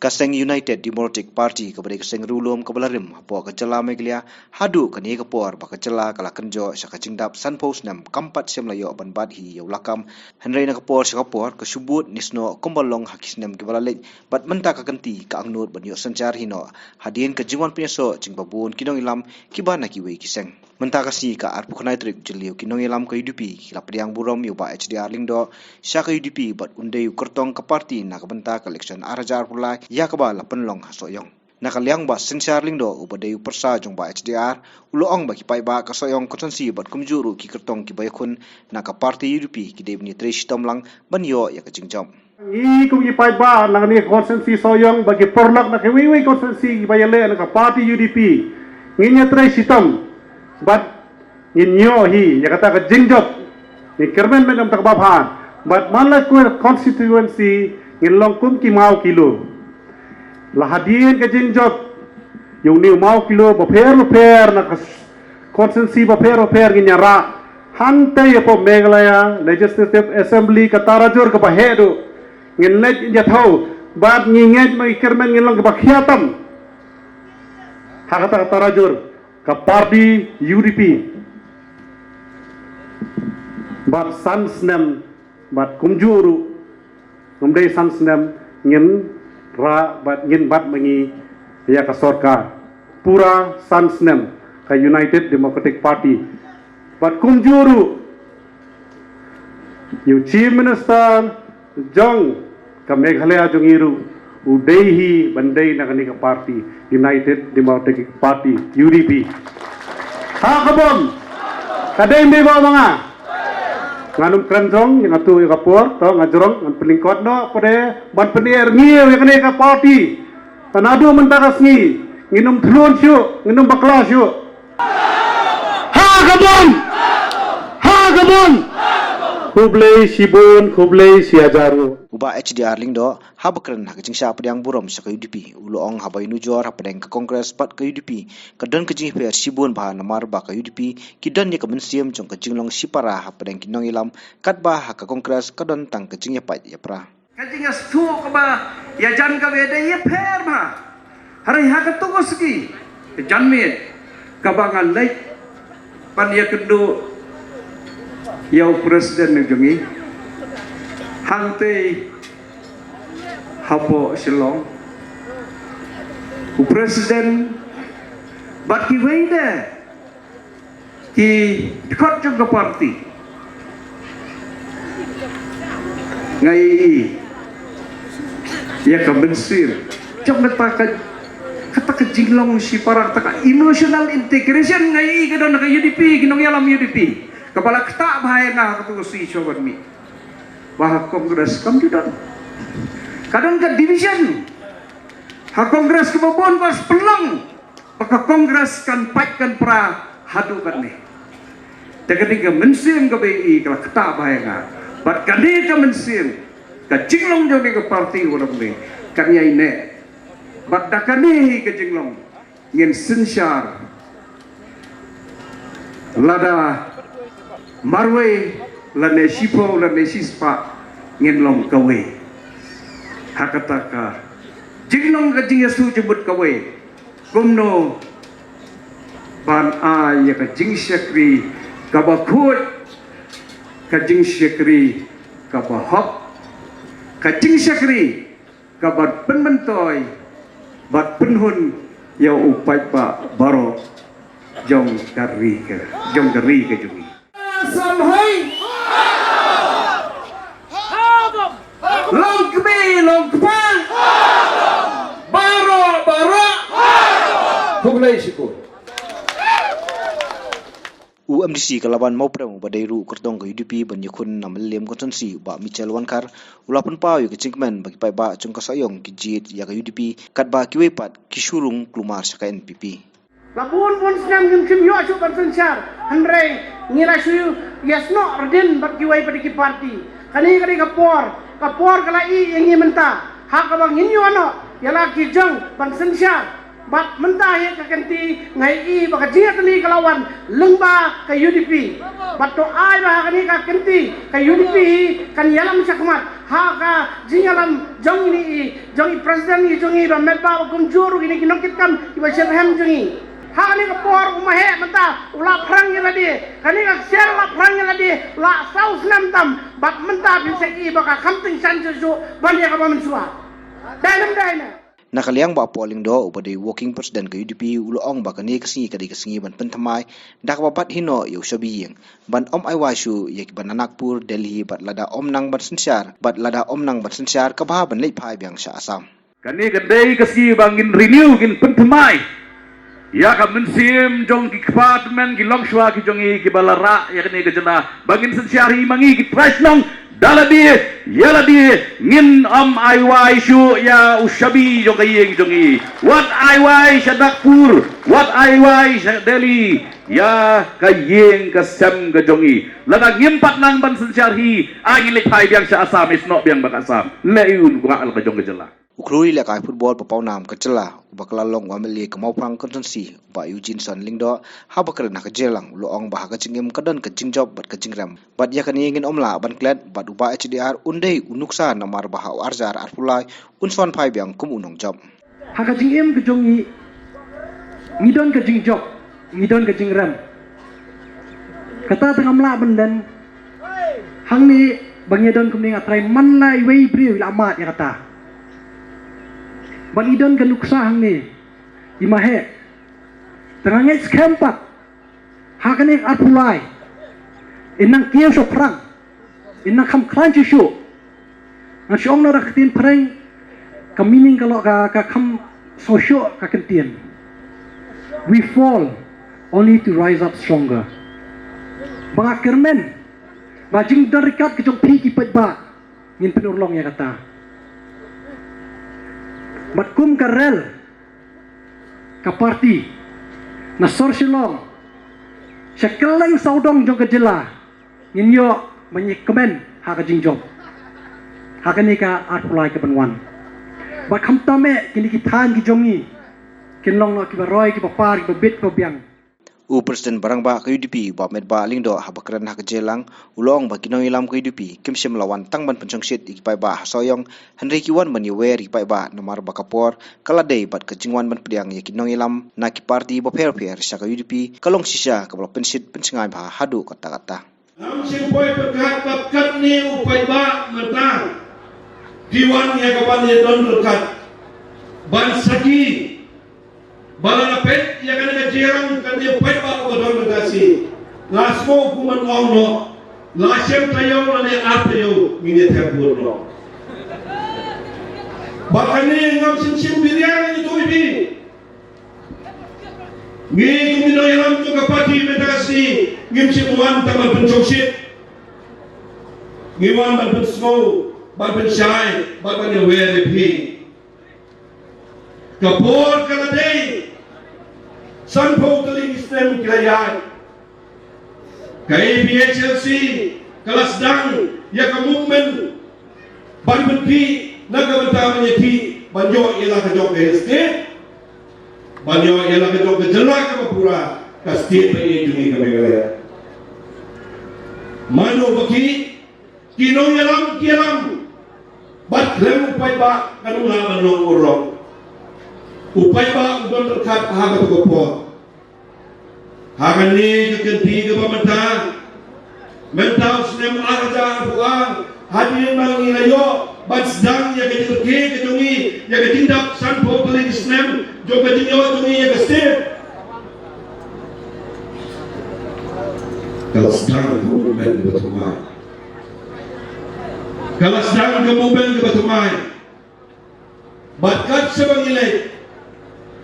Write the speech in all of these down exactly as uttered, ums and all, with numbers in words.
Ka seng United Democratic Party kaba dei ka seng riewlum kaba la rim hapoh ka jylla Meghalaya haduh kane ka por ba ka jylla ka la kynjoh sha ka jingdap sanphew snem kam pat shem la ïoh ban bat hi ïa u lakam. Hynrei na ka por sha ka por ka shu bud ne snoh kumba long ha ki snem kiba la leit bad mynta ka kynti ka angnud ban ïoh synshar hi noh hadien ka jingwan pynïasoh jong ba bun ki nongïalam kiba na kiwei ki seng. Mynta ka sngi ka arphew khyndai tarik Jylliew ki nongïalam ka U D P ki la pdiang burom ïa u Bah H D R Lyngdoh sha ka U D P bad un dei u kyrtong ka party na ka bynta ka election ar hajar arphew lai ïa kaba la pynlong ha Sohiong. Na ka liang Bah Synshar Lyngdoh uba dei u pyrsa jong Bah H D R u la ong ba ki paidbah ka Sohiong constituency bad kumjuh ruh ki kyrtong kiba ïakhun na ka party U D P ki dei ban ïatrei shitom lang ban ïoh ïa ka jingjop. Ngi kum ki paidbah na kane ka constituency Sohiong bad ki paralok na kiwei kiwei constituency kiba ïaleh na ka party U D P ngin ïatrei shitom bad ngin ïoh hi ïa kata ka jingjop. Ngin kyrmen met ïa kata kaba bha bad man la ka constituency ngin long kum ki maw kilo. La hadien ka jingjop ïa une u maw kilo bapher bapher na ka constituency bapher bapher ngin ïarah. Hangtei hapoh Meghalaya Legislative Assembly ka tarajur kaba heh duh ngin leit ïathuh bad ngi ngeit ma ngi kyrmen ngin long kaba khia tam ha kata ka tarajur ka party U D P. Bad san snem bad kumjuh ruh ngam dei san snem ngin rah bad ngin bat ma ngi ïa ka sorkar pura san snem ka United Democratic Party. Bad kumjuh ruh ïa u Chief Minister jong ka Meghalaya jong ngi ruh u dei hi ban dei na kane ka party United Democratic Party, U D P. Ha ka bom ka dei mei ba ma nga. Ngan ym kren jong ïa nga tu ïa ka por to nga jrong ngan pynlyngkot noh pade ban pynïar ngi ïa kane ka party. Tang naduh mynta ka sngi ngin ym thlun shuh ngin ym bakla shuh. Ha ka bom! Ha ka bom! Khublei shibun, khublei shi hajar nguh. U Bah H D R Lyngdoh haba kren ha ka jingshah pdiang burom sha ka U D P u la ong haba ïanujor hapdeng ka Congress bad ka U D P ka don ka jingïapher shibun bha namar ba ka U D P ki don ïa ka mynsiem jong ka jinglong shipara hapdeng ki nongïalam katba ha ka Congress ka don tang ka jingïapait ïapra. Ka jingïasngewthuh kaba ïajan kaba ïadei ïapher bha. Hynrei ha kato ka sngi ka janmiet kaba nga leit ban ïakynduh ïa u president jong ngi hangtei hapoh Shillong, u president bad kiwei de ki dkhot jong ka party. Nga ïohi ïa ka mynsiem jong kata ka, kata ka jinglong shipara, kata ka emotional integration nga ïohi ka don ka U D P, ki nongïalam U D P. Kaba la ktah bha ïa nga ha kato ka sngi shuwa ban mih ba ha Congress kam ju don. Ka don ka division ha Congress kaba bun ba pynlong ba ka Congress kan pait kan pra haduh katne. Te kane ka mynsiem kaba ïohi ka la ktah bha ïa nga. Bad kane ka mynsiem ka jinglong jong kane ka party u long ne kan ïai neh. Bad da kane hi ka jinglong ngin synshar lada marwei lane shiphew lane shispah ngin long kawei. Ha kata ka jinglong ka jingïasuk jingmut kawei. Kumno ban ai ïa ka jingshakri kaba khuid, ka jingshakri kaba hok, ka jingshakri kaba pynmyntoi bad pynhun ïa u paidbah baroh jong ka ri ka, jong ka ri ka jong ngi. Samhoi. Long kmie long kpa. Baroh baroh. Khublei shibun. U M D C ka Laban Mawprem uba dei ruh u kyrtong ka U D P ban ïakhun na Mylliem constituency u Bah Michael Wankhar u la pynpaw ïa ka jingkmen ba ki paidbah jong ka Sohiong ki jied ïa ka U D P katba kiwei pat ki shu rung kulmar sha ka N P P. La bun bun snem ngim shym ïoh shuh ban synshar hynrei ngi la shu ïasnoh rdin bad kiwei pat ki party. Kane ka dei ka por, ka por ka la ïeh ïa ngi mynta ha kaba ngin ïoh noh ïa la ki jong ban synshar. Bad mynta hi ka kynti nga i ba ka jingïatylli ka la wan lyngba ka U D P. Bad to ai ba ha kane ka kynti ka U D P hi kan ïalam shakhmat ha ka jingïalam jong i, jong i president i jong i ba met ba kumjuh ruh kine ki nongkitkam kiba shitrhem jong i. Ha kane ka por u Maheh mynta u la phrang ïa lade. Kane ka ksiar u la phrang ïa lade la saw snem tam. Bad mynta phin sa i ba ka kham tyngshaiñ shuh shuh ban ïa kaba mynshuwa. Dei ne em dei ne? Na ka liang Bah Paul Lyngdoh uba dei working president ka U D P u la ong ba kane ka sngi ka dei ka sngi ban pynthymmai da kaba bat hi noh ïa u shabi ïing ban ym ai wai shuh ïa kiba na Nagpur, Delhi bad lada ym nang ban synshar bad lada ym nang ban synshar ka bha ban leit phai biang sha Assam. Kane ka dei ka sngi ba ngin renew, ngin pynthymmai ïa ka mynsiem jong ki kpa tymmen ki longshuwa ki jong ngi kiba la rah ïa kane ka jylla ba ngin synshar hi ma ngi ki trai shnong da lade ïa lade. Ngin ym ai wai shuh ïa u shabi jong ka ïing jong ngi. Wat ai wai sha Nagpur, wat ai wai sha Delhi ïa ka ïing ka sem ka jong ngi. Lada ngim pat nang ban synshar hi, ai ngin leit phai biang sha Assam, isnoh biang bad ka Assam. Leh ïa u nongkha la ka jong ka jylla. U khluri lehkai football ba pawnam ka jylla uba ka la long u M L A ka Mawphlang constituency Bah Eugene Son Lyngdoh haba kren ha ka jingïalang u la ong ba ha ka jingim ka don ka jingjop bad ka jingrem bad ïa kane ngin ym lah ban klet bad u Bah H D R un dei u nuksa namar ba ha u arhajar arphew lai un sa wan phai biang kum u nongjop. Ha ka jingim ka jong ngi ngi don ka jingjop, ngi don ka jingrem. Kata te ngam lah ban len. Hangne ba ngi don kumne nga trai man la iwei i briew i la mad ïa kata. Ban i don ka nuksa hangne i Maheh. Te nga ngeit skhem pat ha kane ka arphew lai in nang kiew shaphrang, in nang kham khlaiñ shuh shuh. Ngan shu ong noh da ka ktien phareng, ka meaning ka long ka, ka kham sngewsih ka ktien. We fall only to rise up stronger. Ba nga kyrmen ba jingdon ryngkat ka jong phi ki paidbah ngin pynurlong ïa kata. Bad kum ka rel ka party na sor Shillong sha kylleng sawdong jong ka jylla ngin ïoh ban ïa kmen ha ka jingjop ha kane ka arphew lai ka ban wan. Bad khamtam eh kine ki thaiñ ki jong ngi kin long noh kiba roi, kiba par, kiba bit, kiba biang. U President ba rangbah ka U D P Bah Metbah Lyngdoh haba kren ha ka jingïalang u la ong ba ki nongïalam ka U D P kim shym la wan tang ban pynshongshit ïa ki paidbah ha Sohiong, hynrei ki wan ban ïawer ïa ki paidbah namar ba ka por ka la dei bad ka jingwan ban pdiang ïa ki nongïalam na ki party bapher bapher sha ka U D P ka long shisha kaba la pynshit pynshngaiñ bha haduh katta katta. Ngam shym poi pyrkhat ba katne u paidbah mynta ki wan ïa ka ban ïa don ryngkat ban sakhi ba lada peit ïa kane ka jingïalang kane u paidbah uba don mynta shi. Nga sngew kum ban ong noh, la shem taïew lane ar taïew ngin ïa thep bun noh. Ba kane ngam shym shim biang ïa ito i bi. Ngi kum ki nongïalam jong ka party mynta ka sngi ngim shym wan tang ban pynshongshit. Ngi wan ban pynsngew, ban pynshai, ban ban ïawer ïa phi. Ka por ka la dei, sanphew tylli ki snem ki la ïaid. Ka A P H L C ka la sdang ïa ka movement ban pynkhih na ka bynta ban ïakhih ban ïoh ïa la ka jong ka state, ban ïoh ïa la ka jong ka jylla kaba pura, ka state ba ïeit jong ngi ka Meghalaya. Mano ba ki, ki nongïalam ki ïalam bad khlem u paidbah kan ym lah ban long urlong. U paidbah u don ryngkat ha kata ka por. Ha kane ka kynti kaba mynta, mynta u snem ar hajar arphew ar, hadien ba ngi la ïoh ban sdang ïa ka jingkyrkieh ka jong ngi ïa ka jingdap sanphew tylli ki snem jong ka jingïoh jong ngi ïa ka state. Ka la sdang ka movement kaba thymmai. Ka la sdang ka movement kaba thymmai. Bad kat shaba ngi leit,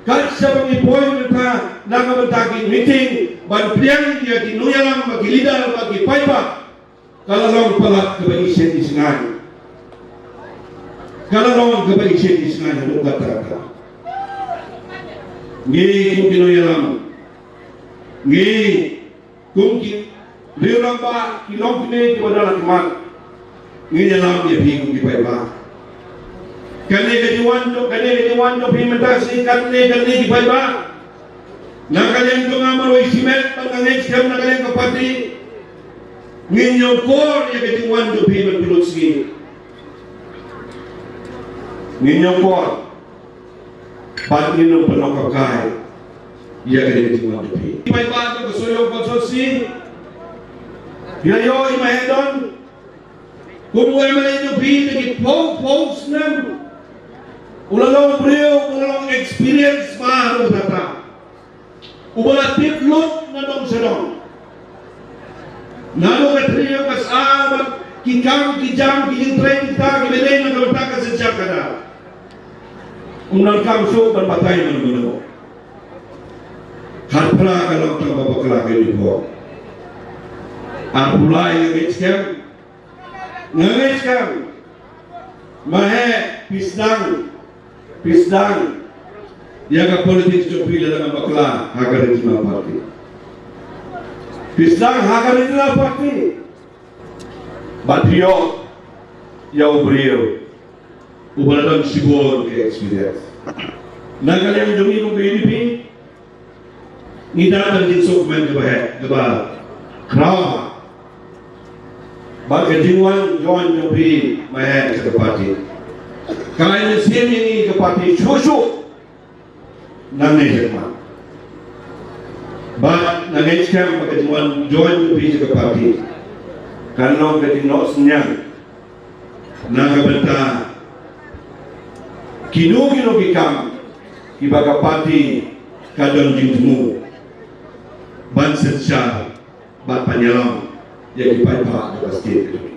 kat shaba ngi poi mynta na ka bynta ki meeting ban pdiang ïa ki nongïalam bad ki leader bad ki paidbah, ka la long palat kaba isynei isynei. Ka la long kaba isynei isynei haduh katta katta. Ngi kum ki nongïalam, ngi kum ki riew rangbah, ki longkmie kiba don ha khmat, ngin ïalam ïa phi kum ki paidbah. Kane ka jingwan jong, kane ka jingwan jong phi mynta shi katne katne ki paidbah. Na ka liang jong nga marwei shimet bad nga ngeit skhem na ka liang ka party ngin ïoh kor ïa ka jingwan jong phi ban pynlut sngi. Ngin ïoh kor bad ngin ïoh pynlong ka kai ïa ka jingwan jong phi. Paidbah jong ka Sohiong constituency, ïa ïoh i Maheh Don kum u MLA jong phi da ki phew phew snem. U la long briew, u la long experience bha ruh kata. Uba la tip lut na dong sha dong. Naduh ka trei ka sah bad ki kam ki jam ki jingtrei ki ta ki ba dei na ka bynta ka synshar khadar. Um donkam shuh ban batai mano mano. Khatphra ka long tang ba bakla ka uniform. Arphew lai nga ngeit skhem. Nga ngeit skhem. Maheh, phi sdang, phi sdang ïa ka politics jong phi lada ngam bakla ha ka regional party. Phi sdang ha ka regional party. Bad phi ïoh ïa u briew uba la don shibun ka experience. Na ka liang jong ngi kum ka UDP, ngi don ka jingsngewkmen kaba heh, kaba khraw. Bad ka jingwan join jong phi Maheh sha ka party ka ai mynsiem ïa ngi ka party shuh shuh nangne shakhmat. Bad nga ngeit skhem ba ka jingwan join jong phi sha ka party kan long ka jingnoh synñiang na ka bynta kino kino ki kam kiba ka party ka don jingthmu ban synshar bad ban ïalam ïa ki paidbah jong ka state.